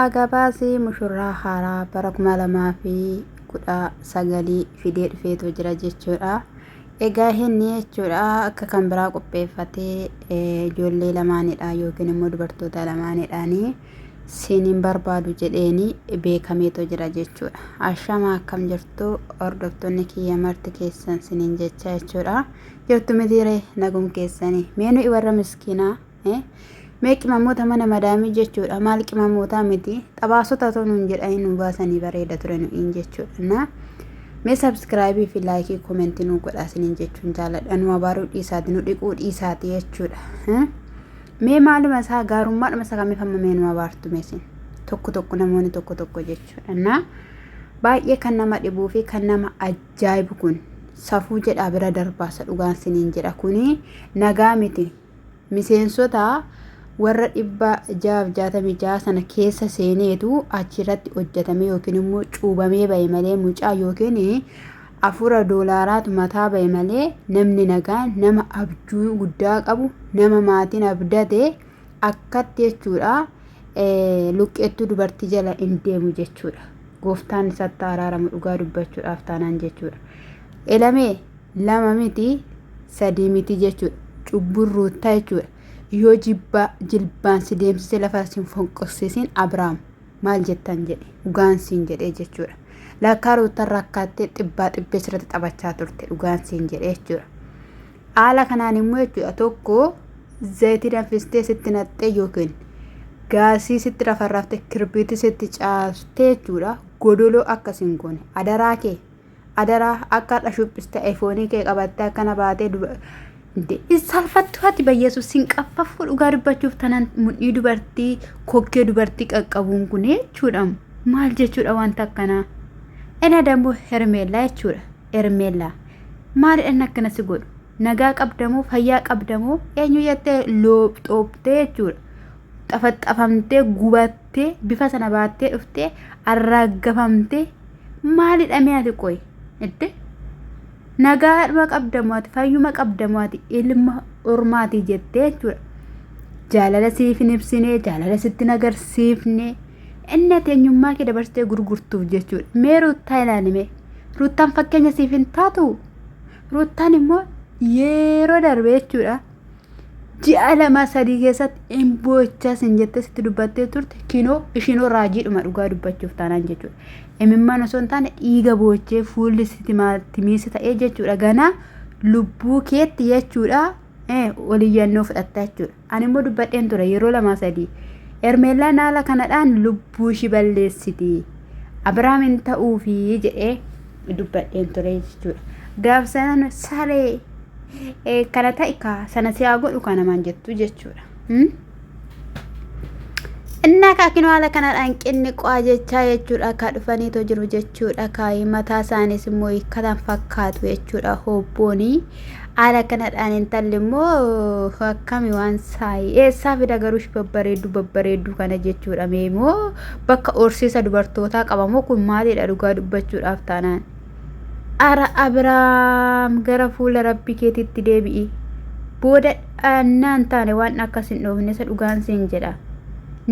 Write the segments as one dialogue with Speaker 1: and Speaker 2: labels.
Speaker 1: Agabaasii mushurraa haaraa bara 2019 fidee dhufeetu jira jechuudha. Egaa inni jechuudha akka kan biraa qopheeffatee ijoollee lamaanidha yookiin immoo dubartoota lamaanidhaanii siin hin barbaadu jedheeni beekameetu jira jechuudha. Ashama akkam jirtu hordoftoonni kiyya marti keessan siniin jecha jechuudha. Jirtu mitiiree nagum keessanii mee nuyi warra miskiinaa Mee qimamoota mana madaamii jechuudha. Maal qimamootaa miti. Xabaasota otoo nuun jedhanii nu baasanii bareeda ture nu'iin jechuudha. Na mee sabskraayibii fi laayikii komentii nu godhaa isiniin jechuun jaaladha. Nu abaaruu dhiisaati nu dhiquu dhiisaati jechuudha. Mee maaluma isaa gaarummaadhuma isaa kamiif amma mee nu abaartu mee isin tokko tokko namoonni tokko tokko jechuudha. Na baay'ee kan nama dhibuu fi kan nama ajaa'ibu kun safuu jedhaa bira darbaasa dhugaan siniin jedha kuni nagaa miti. Miseensota warra 666 sana keessa seeneetu achirratti hojjetamee yookiin immoo cuubamee ba'e malee mucaa yookiin afuura doolaaraatu mataa ba'e malee namni nagaan nama abjuu guddaa qabu nama maatiin abdate akkatti jechuudha luqqeettuu dubartii jala hin deemu jechuudha. Gooftaan isatti araaramu dhugaa dubbachuudhaaf taanaan jechuudha. Elamee lama miti sadii miti jechuudha. Cubbuun ruuttaa jechuudha. Yoo jibbaa jilbaan si deemsise lafa sin fonqolsiisin Abiraam maal jettan jedhe dhugaan siin jedhee jechuudha. Lakkaa ruuttaan rakkaattee xibbaa xibbee sirratti taphachaa turte dhugaan siin jedhee jechuudha. Haala kanaan immoo jechuudha tokko zayitii danfistee sitti naqxee yookiin gaasii sitti rafarrafte kirbiitii sitti caastee jechuudha godoloo akkas hin goone adaraa kee Adaraa akka har'a shubbiste iPhone kee qabattee akkana baatee duba hin salfattu ati bayyeesus sin qaffafuu dhugaa dubbachuuf tanan mudhii dubartii kokkee dubartii qaqqabuun kun jechuudha maal jechuudha wanta akkanaa ena dammoo hermeellaa jechuudha hermeellaa maalidha inni akkana si godhu nagaa qabdamoo fayyaa qabdamoo eenyu jettee loopxooftee jechuudha xafaxafamtee gubattee bifa sana baattee dhuftee arraaggafamtee maalidha mee ati qoy itti nagaadhuma qabdamoo ati fayyuma qabdamoo ati ilma ormaati jettee jechuudha jaalala siif hin ibsine jaalala sitti hin agarsiifne inni ati eenyummaa kee dabarsitee gurgurtuuf jechuudha mee ruuttaa ilaali mee ruuttaan fakkeenya siif hin taatu ruuttaan immoo yeroo darbe jechuudha Ji'a lama sadii keessatti hin boochaa sin jettee sitti dubbattee turte kinoo ishinoo raajiidhuma dhugaa dubbachuuf taanaan jechuudha. Imimmaan osoo hin taane dhiiga boochee fuulli si timaatimiisi ta'ee jechuudha. Ganaa lubbuu keetti jechuudha oliyyannoo fudhatta jechuudha. Ani immoo dubbadheen ture yeroo lamaa sadii. Ermeellaan haala kanadhaan lubbuu ishii balleessiti. Abiraam hin ta'uufi jedhee dubbadheen ture jechuudha. Gaaf sana saree kana ta'i kaa sana si haa godhu kaa namaan jettu jechuudha. Innaa kaakinoo haala kanadhaan qinni qo'aa jechaa jechuudha kaa dhufaniitoo jiru jechuudha kaayii mataa isaaniis immoo hiikkatan fakkaatu jechuudha hobboonii haala kanadhaan intalli immoo akkami waan saayi eessaa fida garuu ishii babbareedduu babbareedduu kana jechuudha mee immoo bakka horsiisa dubartootaa qabamoo kun maalidha dhugaa dubbachuudhaaf taanaan. Ara Abiraam gara fuula rabbi keetitti deebi'i. Booda dhannaan taane waan akkas hin dhoofne isa dhugaan siin jedha.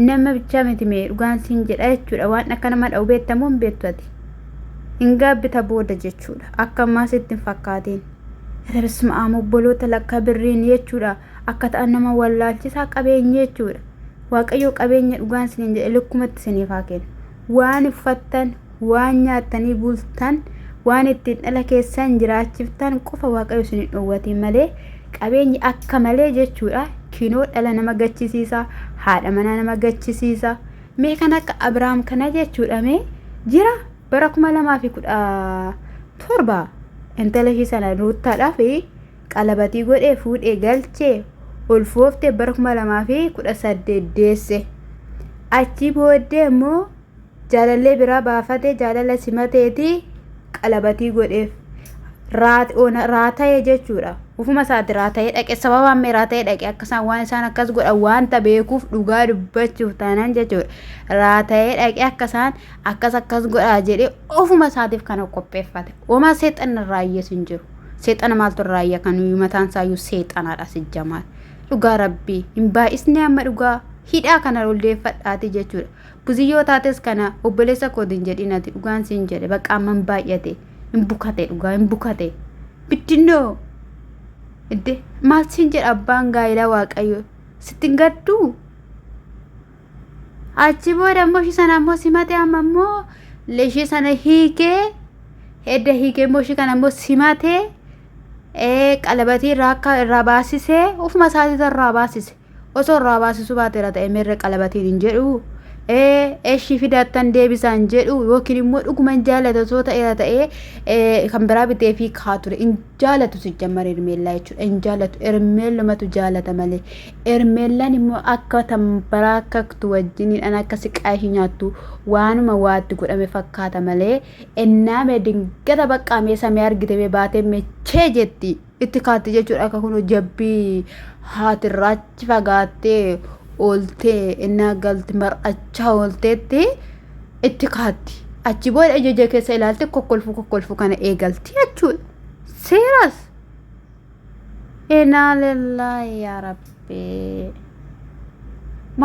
Speaker 1: Nama bichaa miti mee dhugaan siin jedha jechuudha. Waan akka nama dha'u beektamoo hin beektu ati. Hin gaabbita booda jechuudha. Akka ammaa sitti hin fakkaatiin. Rabsuma aam obboloota lakka birriin jechuudha. Akka ta'an nama wallaalchisaa qabeenya jechuudha. Waaqayyoo qabeenya dhugaan siniin jedhe lukkumatti siniif haa kennu. Waan uffattan waan nyaattanii bultan, waan ittiin dhala keessan jiraachiftan qofa Waaqayyo isin hin dhowwatiin malee qabeenyi akka malee jechuudha. Kinoo dhala nama gachisiisa, haadha manaa nama gachisiisa. Mee kan akka Abiraam kana jechuudha mee jira bara 2017 intala ishii sana ruuttaadhaaf qalabatii godhee fuudhee galchee ulfooftee bara 2018 deesse. Achii booddee immoo jaalallee biraa baafate jaalala simateeti qalabatii godheef raata'e jechuudha. Ufuma isaati raata'ee dhaqe sababa ammee raata'ee dhaqe akka isaan waan isaan akkas godhan wanta beekuuf dhugaa dubbachuuf taanaan jechuudha. Raata'ee dhaqe akka isaan akkas akkas godhaa jedhee ofuma isaatiif kana qopheeffate. Homaa seexanni irraa iyyees hin jiru. Seexana maaltu irraa iyya kan mataan isaayyuu seexanaadha sijjamaa. Dhugaa rabbii hin baay'isnee amma dhugaa hidhaa kana ol deeffadhaati jechuudha. Buziyyoo taates kana obboleessa kootiin jedhin ati dhugaan siin jedhe bakka amman baay'ate hin bukate dhugaa hin bukate. Biddinnoo idde maal siin jedha abbaan gaa'ilaa waaqayyo sitti hin gadduu? Achi booda immoo ishii sana immoo simate amma immoo ishii sana hiikee edda hiikee immoo ishii kana immoo simatee qalabatii irraa akka irraa baasisee ofuma isaatii irraa baasise. Osoo irraa baasisuu baateera ta'e meerre qalabatiin hin jedhu. Eshii fidaattan deebisaa hin jedhu yookiin immoo dhuguma hin jaalatu osoo ta'eera ta'ee kan biraa bitee fi kaa ture hin jaalatu sijjammar Hermeellaa jechuudha hin jaalatu Hermeellumatu jaalata malee Hermeellaan immoo akka tambaraa kaktu wajjiniidhaan akka siqaa ishii nyaattu waanuma waatti godhame fakkaata malee ennaa mee dingata baqqaa mee samee argite mee baatee mechee jetti itti kaatti jechuudha akka kun jabbii haatirraa achi fagaattee ooltee ennaa galti mar'achaa oolteetti itti kaatti achi booda ija ija keessa ilaalte kokkolfuu kokkolfuu kana eegalti jechuudha seeras inaa lillaahi yaa rabbi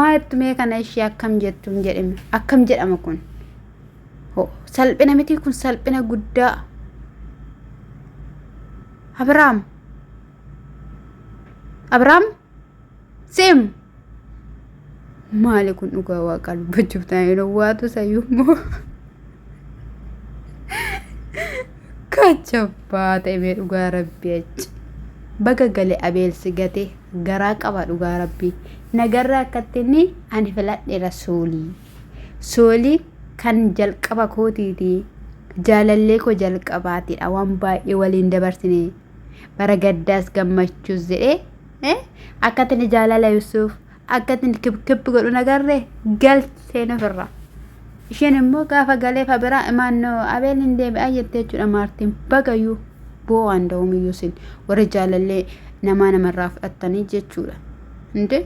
Speaker 1: maa jettu mee kana ishee akkam jettuun jedhame akkam jedhama kun Ho, salphina miti kun salphina guddaa. Abiraam. Abiraam. Seem. Maali kun dhugaa waaqaa dubbachuuf taa'ee waatu sayyuu immoo. Kachabbaa ta'e mee dhugaa rabbi achi. Baga gale abeel si gate garaa qaba dhugaa rabbi. Nagarraa akkatti inni ani filadheera soolii. Soolii kan jalqaba kootiiti. Jaalallee koo jalqabaatidha. Waan baay'ee waliin dabarsine. Bara gaddaas gammachuus jedhee akkatti inni jaalala ibsuuf akkatti inni kibkib godhu nagarree galcheen ofirraa. Isheen immoo gaafa galee fabiraa imaannoo abeel hin deebi'aa jettee jechuudha maartiin bagayyuu boo'aan da'umiyyuu sin warri jaalallee namaa namarraa fudhattanii jechuudha. Indee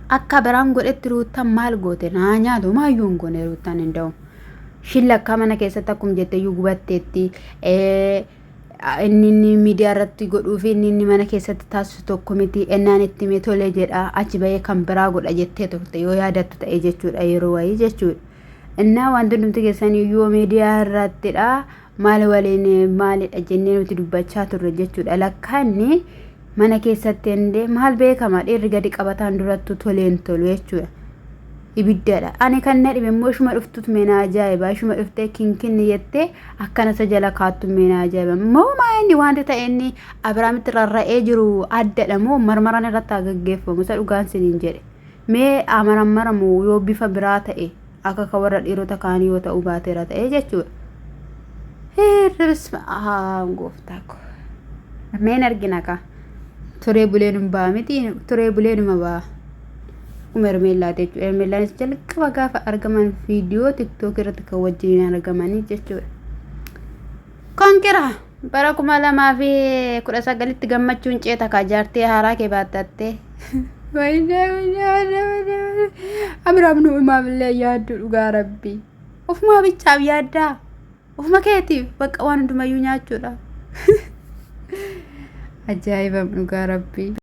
Speaker 1: Akka Abiraam godhetti Ruuttaan maal goote? Naa nyaatu maayyuu hin goone Ruuttaan hin da'u. Ishiin lakkaa mana keessatti akkuma jette iyyuu gubatteetti. Inni inni miidiyaa irratti godhuu fi inni inni mana keessatti taasisu tokko miti. Ennaan itti hime tole jedha achi bahee kan biraa godha jettee turte yoo yaadattu ta'e jechuudha yeroo wayii jechuudha. Innaa wanti hundumti keessan iyyuu miidiyaa irrattidha. Maal waliin maalidha jennee nuti dubbachaa turre jechuudha. Lakkaa inni mana keessatti endee maal beekama dhiirri gadi qabataan durattuu toleen tolu jechuudha. Ibiddadha. Ani kan na dhibe immoo ishuma dhuftutu mee na ajaa'iba. Ishuma dhuftee kinkinni jettee akkana isa jala kaattu mee na ajaa'iba. Moo maa inni wanti ta'e inni Abiraamitti rarra'ee jiru addadha moo marmaraan irratti haa gaggeeffamu isa dhugaan siniin jedhe. Mee amarammaramu yoo bifa biraa ta'e akka ka warra dhiirota kaanii yoo ta'uu baateera ta'e jechuudha. Hir'isma gooftaa koo. Meen argina kaa. Turee bulee nun ba'a miti turee bulee numa ba'a. Akkuma Hermeellaati jechuudha. Hermeellaanis jalqaba gaafa argaman viidiyoo tiktook irratti kan wajjin argamanii jechuudha. Konkira bara 2019tti gammachuun ceeta kaa jaartee haaraa kee baattattee. Wayinee wayinee wayinee wayinee Abiraam nu imaamillee yaaddu dhugaa rabbii. Ofumaa bichaaf yaaddaa. Ofuma keetiif bakka waan hundumayyuu nyaachuudha. Ajaa'ibam dhugaa rabbii.